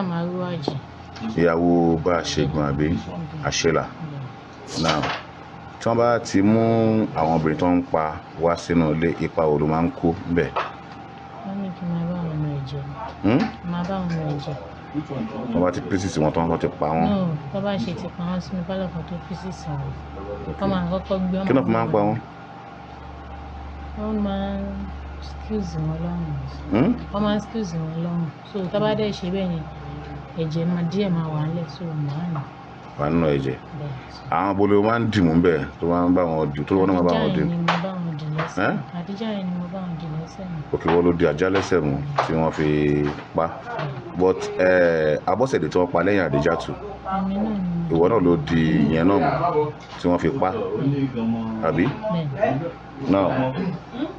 Mariam Arúwájì. Ìyàwó bá a ṣègùn àbí àṣelà náà, tí wọ́n bá ti mú àwọn obìnrin tó ń pa wá sínú ilé, ipa wo ló máa ń kó bẹ́ẹ̀? Wọ́n ní kí n máa bá àwọn ọmọ ẹ̀ jẹ. Máa bá àwọn ọmọ ẹ̀ jẹ. Wọ́n bá ti pieces wọn tán, wọ́n ti pa wọ́n? No, tó bá ṣe ti pa wọ́n sínú pálọ̀ kan tó pieces wọn. Wọ́n máa kọ́kọ́ gbé. Kí náà fi máa ń pa wọ́n? Wọ́n máa ń squeeze wọn lọ́rùn. Hmm? Wọ́n máa ń squeeze wọn lọ́rùn. So tó bá dẹ̀ ṣe bẹ́ẹ̀ yẹn, ẹ̀jẹ̀ máa díẹ̀ máa wà nílẹ̀, so màá nà. Wà nínú ẹ̀jẹ̀? Bẹ́ẹ̀. Àwọn abolo máa ń dìmú bẹ́ẹ̀ tó máa ń bá wọn dì, tó wọ́n náà máa bá wọn dì? Àdíjà yẹn ni mo bá wọn dì lẹ́sẹ̀. Ẹ́? Àdíjà yẹn ni mo bá wọn dì lẹ́sẹ̀ mi. Òkè, wọ́n ló di ajá lẹ́sẹ̀ mú tí wọ́n fi pa, but Abọ́sẹ̀dé tí wọ́n pa lẹ́yìn Àdíjàtù? Èmi náà ni mo. Ìwọ náà ló di ìyẹn náà mú tí wọ́n fi pa, àbí? Bẹ́ẹ̀. Náà,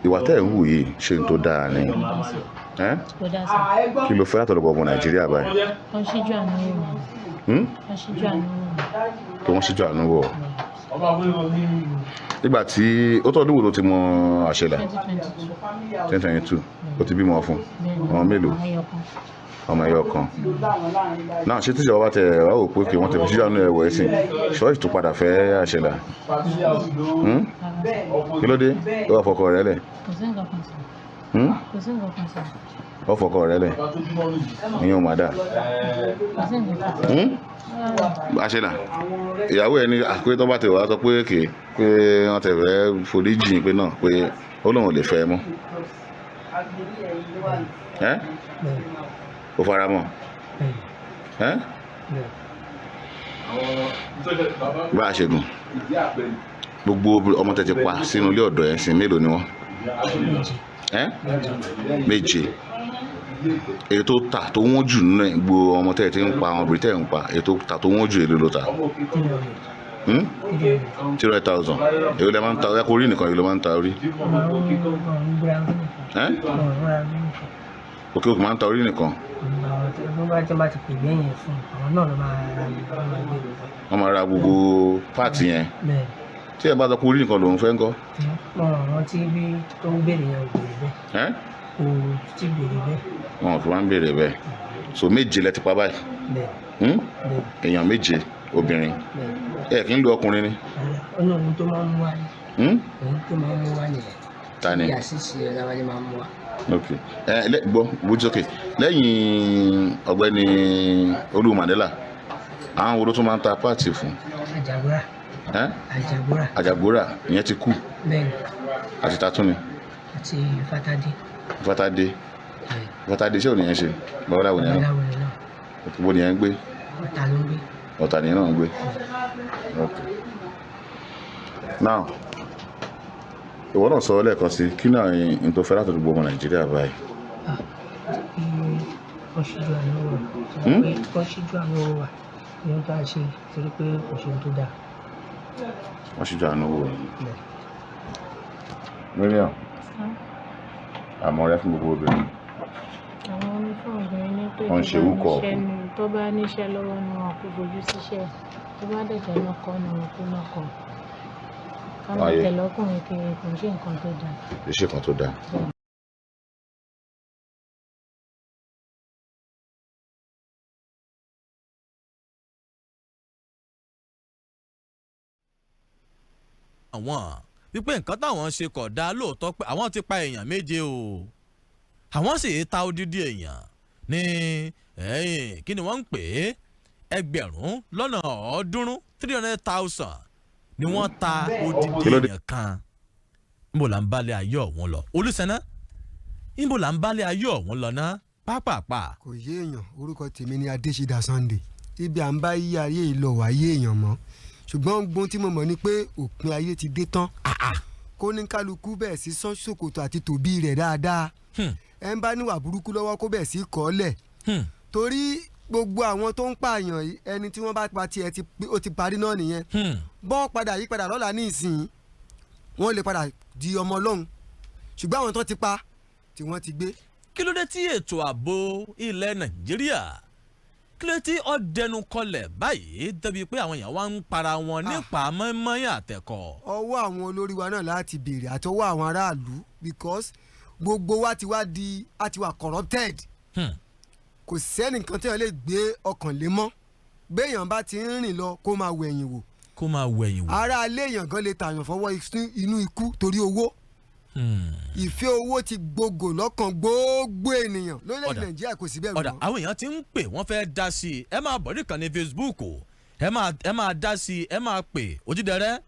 ìwà tẹ́ ẹ̀ ń hù yìí, ṣé n tó dáa ni? Kò dá sí. Ẹ́? Kò dá sí. Kí ló fẹ́ látọ̀dọ̀ ọmọ Nàìjíríà báyìí? Wọ́n ṣíjú àánú wò mí. Hmm? Wọ́n ṣíjú àánú wò mí. Tó wọ́n ṣíjú àánú wọ̀ nígbà tí ó tọ́dún wo ló ti mọ àṣẹlẹ̀? 2022. 2022. Ó ti bímọ fún? Bẹ́ẹ̀. Ọmọ mélòó? Ẹyọ kan. Ọmọ ẹyọ kan náà. Ṣé tíjọba bá tẹ wá wò pé kí wọ́n tẹ fi ṣíjú àánú ẹ̀wọ̀ ẹ̀sìn ṣọ́ọ̀ṣì tó padà fẹ́ àṣẹlẹ̀? Hmm? Rárá. Kí ló dé? Ó wà fọkọ rẹ̀ lẹ̀? Kò sí nǹkan kan sọ. Hmm? Kò sí nǹkan kan sọ. Ó fọkọ rẹ̀ lẹ̀, ìyẹn ò má dà. Kò sí nǹkan kan sọ. Hmm? Àṣẹlà, ìyàwó ẹ ní àpé tó bá ti wà sọ pé kè pé wọ́n tẹ̀ fẹ́ forí jìn pé náà pé ó lóun ò lè fẹ́ ẹ mọ́ ẹ́, ó fara mọ́ ẹ́ bá a ṣègùn. Gbogbo ọmọ tẹ́ ti pa sínú ilé ọ̀dọ̀ ẹ̀ sìn, mélòó ni wọ́n ẹ́? Méje. Èyí tó tà tó wọ́n jù nínú ẹ̀, gbogbo ọmọ tẹ́ ti ń pa, àwọn obìnrin tẹ́ ń pa, èyí tó tà tó wọ́n jù, èló ló tà? 300,000. Èyí lè máa ń ta ẹ kó orí nìkan, èyí ló máa ń ta orí ẹ́? Òkè òkè máa ń ta orí nìkan. Wọ́n máa ra gbogbo part yẹn. Tí ẹ bá sọ pé orí nìkan lòún fẹ́ ńkọ́? Wọn rántí bí tó ń béèrè yẹn, ò béèrè bẹ́ẹ̀. Ẹ́? Kò tí béèrè bẹ́ẹ̀. Wọn ò fi máa ń béèrè bẹ́ẹ̀. So méje lẹ ti pa báyìí? Bẹ́ẹ̀. Hmm? Bẹ́ẹ̀. Èèyàn méje obìnrin. Bẹ́ẹ̀. Ẹ kì í lu ọkùnrin ni? Rárá, ó ní ohun tó máa ń mú wá ní. Hmm? Ohun tó máa ń mú wá nìyẹn. Ta ni? Bí àṣìṣe Ọláwálé máa ń mú wá. Ok, ẹ lẹ gbọ́ bójú sókè. Lẹ́yìn ọ̀gbẹ́ni Olú Mandela, àwọn wo ló tún máa ń ta part fún? Àjàgbóra. Ẹ́? Àjàgbóra. Àjàgbóra, ìyẹn ti kú? Bẹ́ẹ̀ ni. Àti tatún ni? Àti Fatadé. Fatadé. Bẹ́ẹ̀. Fatadé, ṣé ò ní yẹn ṣe babaláwo ni yẹn náà? Babaláwo ni náà. Bó ni yẹn ń gbé? Ọ̀tà ló ń gbé. Ọ̀tà ni yẹn náà ń gbé. Ok, now, ìwọ náà sọ lẹ́ẹ̀kan sí, kí náà n tó fẹ́ látọ̀dọ̀ gbogbo ọmọ Nàìjíríà báyìí? Ah, kí wọ́n ṣíjú àánú wò wá. Hmm? Pé wọ́n ṣíjú àánú wò wá ní ohun tó à ń ṣe, torí pé kò ṣe ohun tó dáa. Wọ́n ṣíjú àánú wò yín. Bẹ́ẹ̀. Miriam, àmọ́ rẹ fún gbogbo obìnrin? Àwọn onífọ̀n obìnrin ní pé Wọ́n ń tó ṣe bá wúkọ̀. níṣẹ́ ni, tó bá níṣẹ́ lọ́wọ́ ni wọn kò fojú síṣẹ́, tó bá dẹ̀ fẹ́ lọ́kọ ni wọn kò lọ́kọ. Ká máa Wáyé. tẹ̀lé ọkùnrin kiri kò ń ṣe nǹkan tó dáa. Iṣẹ́ kan tó dáa. Bẹ́ẹ̀. Àwọn wípé nǹkan táwọn ṣe kò dáa lóòótọ́, pé àwọn ti pa èèyàn méje o, àwọn sì ta odidi èèyàn ní ẹ̀yìn, kí ni wọ́n ń pè é, 300,000, 300,000 ni wọ́n ta odidi Kí ló dé? èèyàn kan. Níbo là ń balẹ̀ ayé ọ̀hún lọ, Olùsẹ́nà? Níbo là ń balẹ̀ ayé ọ̀hún lọ ná pápápá? Kò yé èèyàn. Orúkọ tèmi ni Adésídà Sunday. Ibi à ń bá yí ayé yìí lọ wá yé èèyàn mọ́, ṣùgbọ́n gbọ́n tí mo mọ̀ ni pé òpin ayé ti dé tán, kó ní kálukú bẹ́ẹ̀ sí sán ṣòkòtò àti tòbí rẹ̀ dáadáa. Ẹ ń bá níwà burúkú lọ́wọ́, kó bẹ́ẹ̀ sí kọ́ lẹ̀, torí gbogbo àwọn tó ń pààyàn yìí, ẹni tí wọ́n bá pa tiẹ̀ ó ti parí náà nìyẹn. Bọ́n padà yí padà lọ́la ní ìsìn, wọ́n lè padà di ọmọ Ọlọ́run, ṣùgbọ́n àwọn tó ti pa tí wọ́n ti gbé. Kí ló dé tí ètò ààbò ilẹ̀ Nàìjíríà, kí ló dé tí ó dẹnu kọlẹ̀ báyìí débi pé àwọn èèyàn wá ń para wọn nípa mọ́ínmọ́ín àtẹ̀kọ́? Ọwọ́ àwọn olórí wa náà láti béèrè, àtọwọ́ àwọn aráàlú, because gbogbo wa ti wá di a ti wà corrupted. Kò sẹ́nìkan tí wọ́n lè gbé ọkàn lé mọ́. Béèyàn bá ti ń rìn lọ, kó máa wẹ̀yìn wò. Kó máa wẹ̀yìn wò. Ará ilé èèyàn gan lè tàyàn fọwọ́ inú ikú torí owó. Ìfẹ́ owó ti gbogbo lọ́kàn gbogbo ènìyàn lórílẹ̀‐èdè Ọ̀dà. Nàìjíríà, kò sí bẹ́ẹ̀ Ọ̀dà, mọ́. àwọn èèyàn ti ń pè, wọ́n fẹ́ dá sí i. Ẹ máa bọ̀ nìkan ní Facebook o, ẹ máa dá sí i, ẹ máa pè Òjídẹrẹ́.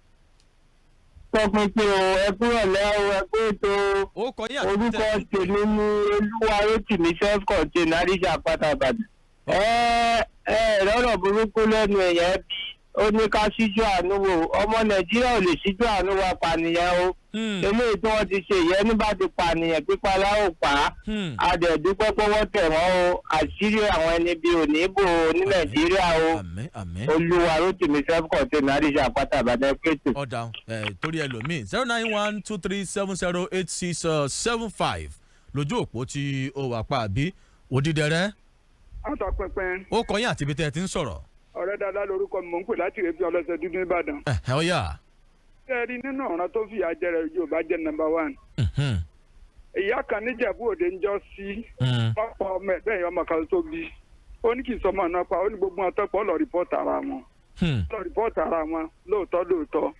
Tọpinpin o, ẹ kúrò lẹ́ o, ẹ kú ètò. Ó kọ yín àti Orúkọ tẹ́ ẹ ti ń pè. tèmi ní Olúwarótìmí, self contained, àríṣà pátá Ìbàdàn. Ẹ ẹ lọ́rọ̀ burúkú lẹ́nu ẹ̀yẹ́ bí ó ní ká síjú àánú wò. Ọmọ Nàìjíríà ò lè síjú àánú wa pànìyàn o. Eléyìí tí wọ́n ti ṣe ìyẹn ní bá ti pànìyàn, pípa láò pa á. A dẹ̀ dúpẹ́ pé wọ́n tẹ̀ wọ́n o. Àṣírí àwọn ẹni bíi òní bò ó ní Nàìjíríà o. Àmín, àmín. Olúwarótìmí, self contained, àríṣà pátá Ìbàdàn, kéètò. Ọ̀dà ẹ̀, torí ẹlòmíì, 0912 370 8675 lójú òpó tí ó wà pa àbí Òdìdẹrẹ́. Àtọpinpin. Ó kọ yín àti ibi tẹ́ ẹ ti ń sọ̀rọ̀. Ọ̀rẹ́ dáadáa lorúkọ mi, mò ń pè láti rèébi ọlọ́sẹ̀ dúdú nìbàdàn. Ẹ ẹ ọ̀yà. Ṣé ẹ rí nínú ọ̀ràn tó fìyà jẹrẹ, Yorùbá jẹ́ number one. Ìyá kan níjẹ̀bú Òde ń jọ sí pápá ọmọ ẹ̀ bẹ́ẹ̀, ọmọ kan tó bí, ó ní kì í sọmọ náà pa. Ó ní gbogbo wọn tọ́pọ̀ lọ report ara wọn, lọ report ara wọn. Lóòótọ́ lóòótọ́,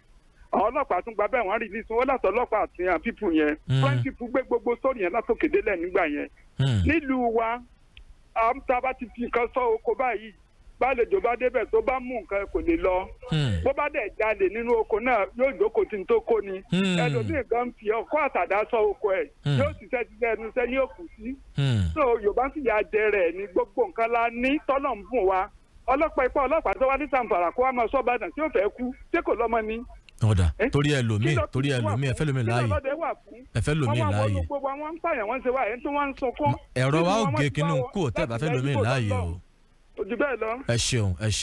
àwọn ọlọ́pàá tún gba bẹ́ẹ̀, wọ́n release wọn látọ̀ ọlọ́pàá àti àwọn people yẹn. Friendship gbé gbogbo sórí yẹn látòkè délẹ̀ nígbà yẹn. Nílùú wa, tá a bá ti fi nǹkan sọ oko báyìí, bálejò bá débẹ̀, tó bá mú nǹkan, kò lè lọ. Bó bá dẹ̀ jalè nínú oko náà, yóò jókòó tí n tó kó ni. Ẹlòmíì gan fi ọkọ́ àtàdá sọ oko ẹ̀, yóò ṣiṣẹ́ ṣiṣẹ́, ẹnu iṣẹ́ ní òkú sí. So Yorùbá ń fìyà jẹ rẹ̀ ní. Gbogbo nǹkan la ní tọ́lọ̀ ń bùn wa. Ọlọ́pàá, ipá ọlọ́pàá tó wá ní Sàǹfàrà, kó wá máa sọ Ìbàdàn tí ó fẹ́ kú, ṣé kò lọ́mọ ni? Ọ̀dà, Eh? torí ẹlòmíì, Kí ló torí wà ẹlòmíì, ẹ fún? fẹ́ lómi Kí láàyè. lọ́lọ́dẹ wà fún? Ẹ fẹ́ lómi Wọ́n wá láàyè. wọnú gbogbo àwọn ń pààyàn, wọ́n ń ṣe wá ẹ̀ tó wọ́n ń sunkún. Ẹ̀rọ wa ó Nínú wọn gé ti kínú bá wọn kú tẹ́ ẹ bá fẹ́ láti lómi ilẹ̀ Íbò láàyè lọ. o. Kò jù bẹ́ẹ̀ lọ. Ẹ ṣeun, ẹ ṣeun.